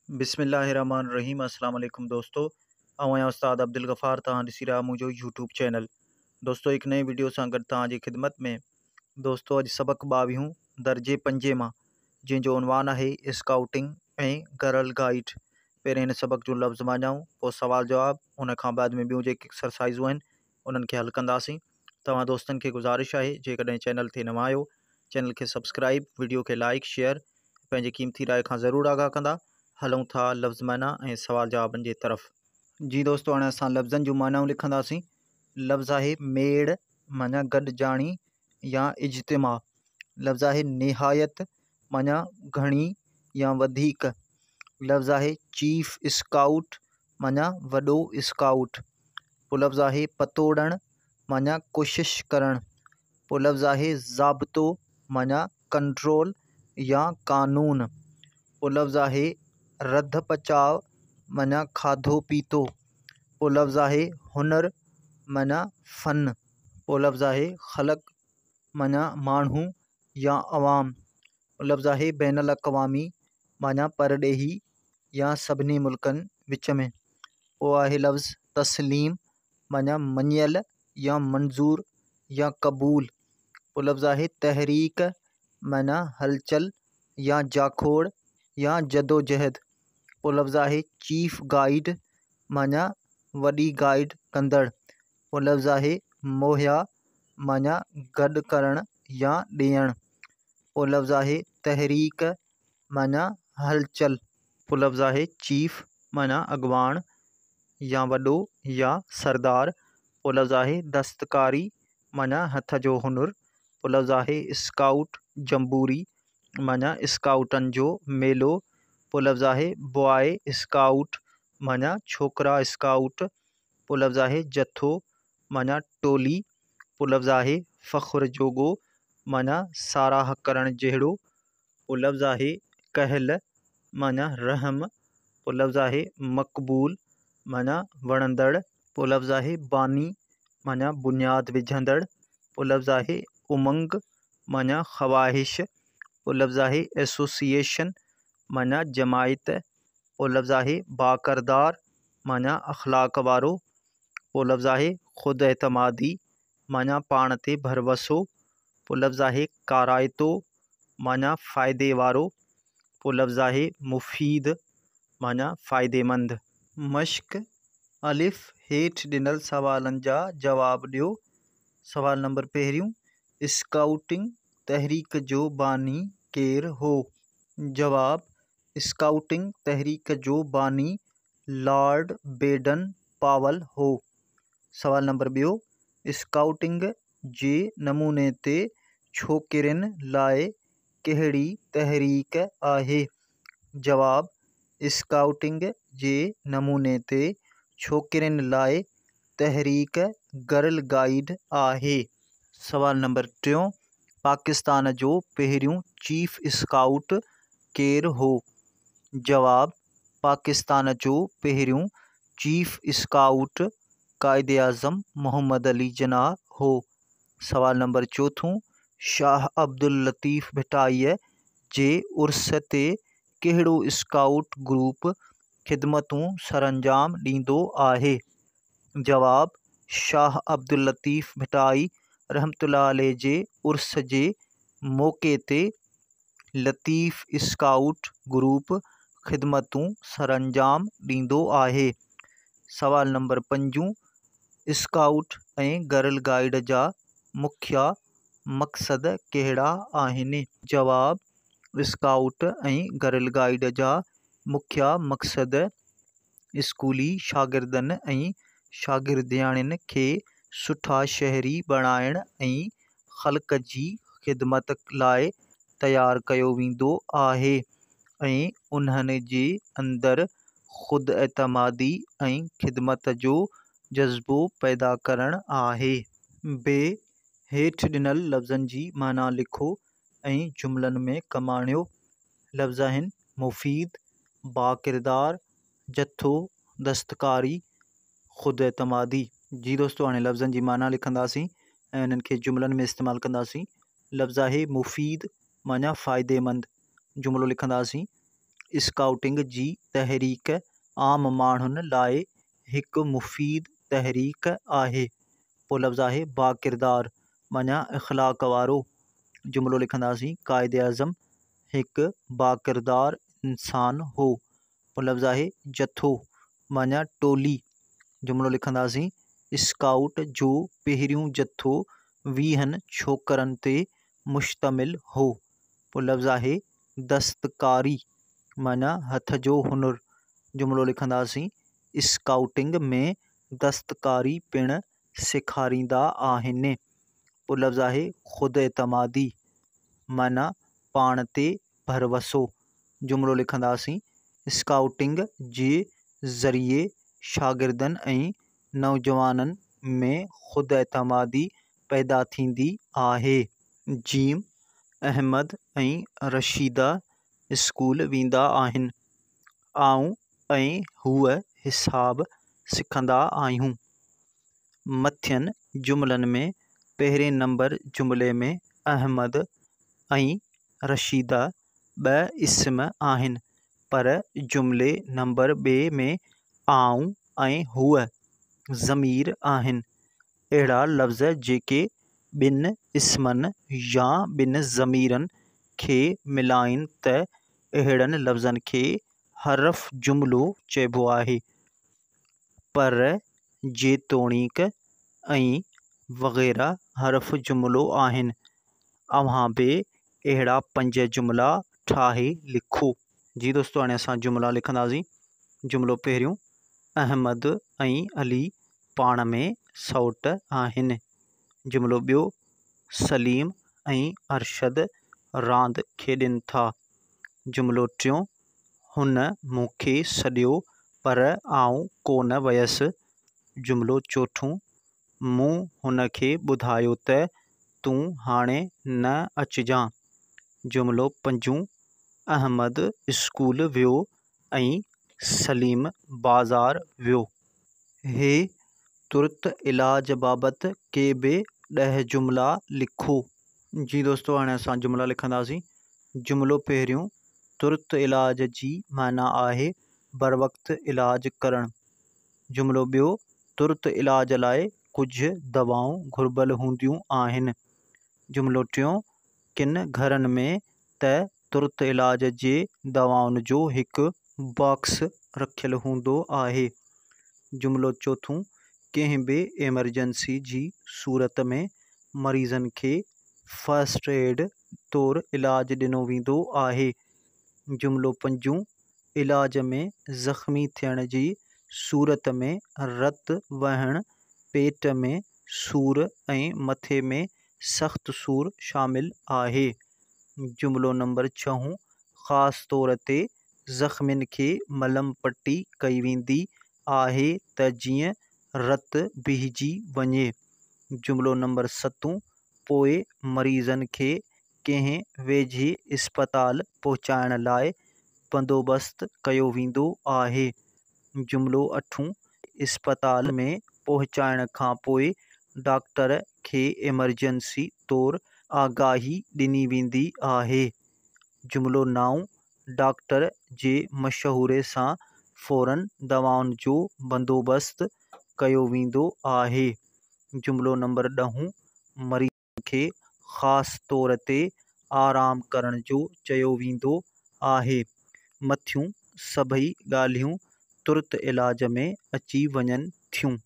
بسم الله الرحمن الرحيم السلام عليڪم دوستو آئون آهيان استاد عبدالغفار توهان ڏسي رهيا منهنجو يوٽيوب چينل دوستو هڪ نئين وڊيو سان گڏ توهان جي خدمت ۾ دوستو اڄ سبق ٻاويهون درجي پنجين مان جنهن جو عنوان آهي اسڪائوٽنگ ۽ گرل گائيڊ پهرين هن سبق جون لفظ معنائون پوء سوال جواب ان کان بعد ۾ ٻيون جيڪي ايڪسرسائزون آهن انهن کي حل ڪنداسين توهان دوستن کي گذارش آهي جيڪڏهن چينل تي نوان آهيو چينل کي سبسڪرائب وڊيو کي لائڪ شيئر پنهنجي قيمتي راء کان ضرور آگاهه ڪندا هلون ٿا لفظ معنيٰ ۽ سوال جوابن جي طرف. جي دوستو هاڻي اسان لفظن جون معنائون لکنداسين لفظ آهي ميڙ معنيٰ گڏجاڻي يا اجتماع لفظ آهي نهايت معنيٰ گهڻي يا وڌيڪ لفظ آهي چيف اسڪائوٽ معنيٰ وڏو اسڪائوٽ پوء لفظ آهي پتوڙڻ معنيٰ ڪوشش ڪرڻ، پوء لفظ آهي ضابطو معنيٰ ڪنٽرول يا قانون، پوء لفظ آهي رڌ پچاء معنيٰ کاڌو پيتو، پوء لفظ آهي هنر معنيٰ فن، پوء لفظ آهي خلق معنيٰ ماڻهو يا عوام، پوء لفظ آهي بين الاقوامي معنيٰ پرڏيهي يا سڀني ملڪن وچ ۾. پوء آهي لفظ تسليم معنيٰ مڃيل يا منظور يا قبول. پوء لفظ آهي تحريڪ معنيٰ هلچل يا جاکوڙ يا جدوجهد. پوء لفظ آهي چيف گائيڊ معنيٰ وڏي گائيڊ ڪندڙ. پوء لفظ آهي مهيا معنيٰ گڏ ڪرڻ يا ڏيڻ. پوء لفظ آهي تحريڪ معنيٰ هلچل. پوء لفظ آهي چيف معنيٰ اڳواڻ يا وڏو يا سردار. پوء لفظ آهي دستڪاري معنيٰ هٿ جو هنر. پوء لفظ آهي اسڪائوٽ جمبوري معنيٰ اسڪائوٽن جو ميلو. پوء لفظ آهي بواء اسڪائوٽ معنيٰ ڇوڪرا اسڪائوٽ. پوء لفظ آهي جٿو معنيٰ ٽولي. پوء لفظ آهي فخر جوڳو معنيٰ ساراهه ڪرڻ جهڙو. پوء لفظ آهي ڪهل معنيٰ رحم. پوء لفظ آهي مقبول معنيٰ وڻندڙ. پوء لفظ آهي باني معنيٰ بنياد وجهندڙ. پوء لفظ آهي امنگ معنيٰ خواهش. پوء لفظ آهي ايسوسيئيشن معنيٰ جماعت. پوء لفظ آهي باڪردار معنيٰ اخلاق وارو. پوء لفظ آهي خود اعتمادي معنيٰ پاڻ تي ڀروسو. پوء لفظ آهي ڪارائتو معنيٰ فائدي وارو. پوء لفظ آهي مفيد معنيٰ فائديمند. مشق، الف، هيٺ ڏنل سوالن جا جواب ڏيو. سوال نمبر پهريون، اسڪائوٽنگ تحريڪ جو باني ڪير هو؟ جواب، اسڪائوٽنگ تحريڪ جو باني لارڊ بيڊن پاول هو. سوال نمبر ٻيو، اسڪائوٽنگ جي نموني تي ڇوڪرين لاء ڪهڙي تحريڪ آهي؟ جواب، اسڪائوٽنگ جي نموني تي ڇوڪرين لاء تحريڪ گرل گائيڊ آهي. سوال نمبر ٽيون، پاڪستان جو پهريون چيف اسڪائوٽ ڪير هو؟ جواب، پاڪستان جو پهريون چيف اسڪائوٽ قائداعظم محمد علي جناح هو. سوال نمبر چوٿون، شاهه عبداللطيف ڀٽائيء جي عرس تي ڪهڙو اسڪائوٽ گروپ خدمتون سرانجام ڏيندو آهي؟ جواب، شاهه عبداللطيف ڀٽائي رحمة الله عليه جي عرس جي موقعي تي لطيف اسڪائوٽ گروپ خدمتون سرانجام ڏيندو آهي. سوال نمبر پنجون، اسڪائوٽ ۽ گرل گائيڊ جا مکيه مقصد ڪهڙا آهن؟ جواب، اسڪائوٽ ۽ گرل گائيڊ جا مکيه مقصد اسڪولي شاگردن ۽ شاگردياڻين کي سٺا شهري بڻائڻ ۽ خلق جي خدمت لاء تيار ڪيو ويندو آهي ۽ انهن جي اندر خود اعتمادي ۽ خدمت جو جذبو پيدا ڪرڻ آهي. بي، هيٺ ڏنل لفظن جي معنيٰ لکو ۽ جملن ۾ ڪم آڻيو. لفظ آهن، مفيد، باڪردار، جٿو، دستڪاري، خود اعتمادي. جي دوستو هاڻي لفظن جي معنيٰ لکنداسين ۽ انهن کي جملن ۾ استعمال ڪنداسين. لفظ آهي مفيد معنيٰ فائديمند. جملو لکنداسين، اسڪائوٽنگ جي تحريڪ عام ماڻهن لاء هڪ مفيد تحريڪ آهي. پوء لفظ آهي باڪردار معنيٰ اخلاق وارو. جملو لکنداسين قائداعظم هڪ باڪردار انسان هو. پوء لفظ آهي جٿو معنيٰ ٽولي. جملو لکنداسين اسڪائوٽ جو پهريون جٿو ويهن ڇوڪرن تي مشتمل هو. پوء لفظ آهي دستڪاري معنيٰ هٿ جو هنر. جملو لکنداسين اسڪائوٽنگ ۾ دستڪاري پڻ سيکاريندا آهن. پوء لفظ آهي خود اعتمادي معنيٰ پاڻ تي ڀروسو. جملو لکنداسين اسڪائوٽنگ جي ذريعي شاگردن ۽ نوجوانن ۾ خود اعتمادي پيدا ٿيندي آهي. جيم، احمد ۽ رشيده اسڪول ويندا آهن. آئون ۽ هوء حساب سکندا آهيون. مٿين جملن ۾ پهرين نمبر جملي ۾ احمد ۽ رشيده ٻه اسم آهن، پر جملي نمبر ٻئي ۾ آئون ۽ هوء ضمير آهن. اهڙا لفظ جيڪي ٻن اسمن يا ٻن ضميرن کي ملائين ته اهڙن لفظن کي حرف جملو چئبو آهي. پر، جيتوڻيڪ ۽ وغيره حرف جملو آهن. اوهان به اهڙا پنج جملا ٺاهي لکو. جي دوستو هاڻي اسان جملا لکنداسين. جملو پهريون، احمد ۽ علي پاڻ ۾ سئوٽ آهن. جملو ٻيو، سليم ۽ ارشد راند کيڏن ٿا. جملو ٽيون، هن مون کي سڏيو پر آئون ڪونه ويس. جملو چوٿون، مون هن کي ٻڌايو ته تون هاڻي نه اچجان. جملو پنجون، احمد اسڪول ويو ۽ سليم بازار ويو. هي ترت علاج بابت ڪي به ڏهه جملا لکو. جي دوستو هاڻي اسان جملا لکنداسين. جملو پهريون، ترت علاج جي معنيٰ آهي بروقت علاج ڪرڻ. جملو ٻيو، ترت علاج لاء ڪجهه دوائون گهربل هونديون آهن. جملو ٽيون، ڪن گهرن ۾ ته ترت علاج جي دوائن جو هڪ باڪس رکيل هوندو آهي. جملو چوٿون، ڪنهن به ايمرجنسي جي صورت ۾ مريضن کي فرسٽ ايڊ طور علاج ڏنو ويندو آهي. جملو پنجون، علاج ۾ زخمي ٿيڻ جي صورت ۾ رت وهڻ، پيٽ ۾ سور ۽ مٿي ۾ سخت سور شامل آهي. جملو نمبر ڇهون، خاص طور تي زخمين کي ملم پٽي ڪئي ويندي آهي ته جيئن رت بيهجي وڃي. جملو نمبر ستون، پوء مريضن کي ڪنهن ويجهي اسپتال پهچائڻ لاء بندوبست ڪيو ويندو آهي. جملو اٺون، اسپتال ۾ پهچائڻ کان پوء ڊاڪٽر کي ايمرجنسي طور آگاهي ڏني ويندي آهي. جملو نائون، ڊاڪٽر جي مشوري سان فورن دوائن جو بندوبست ڪيو ويندو آهي. جملو نمبر ڏهون، مريضن کي خاص طور تي آرام ڪرڻ جو چيو ويندو آهي. مٿيون سڀئي ڳالهيون ترت علاج ۾ اچي وڃن ٿيون.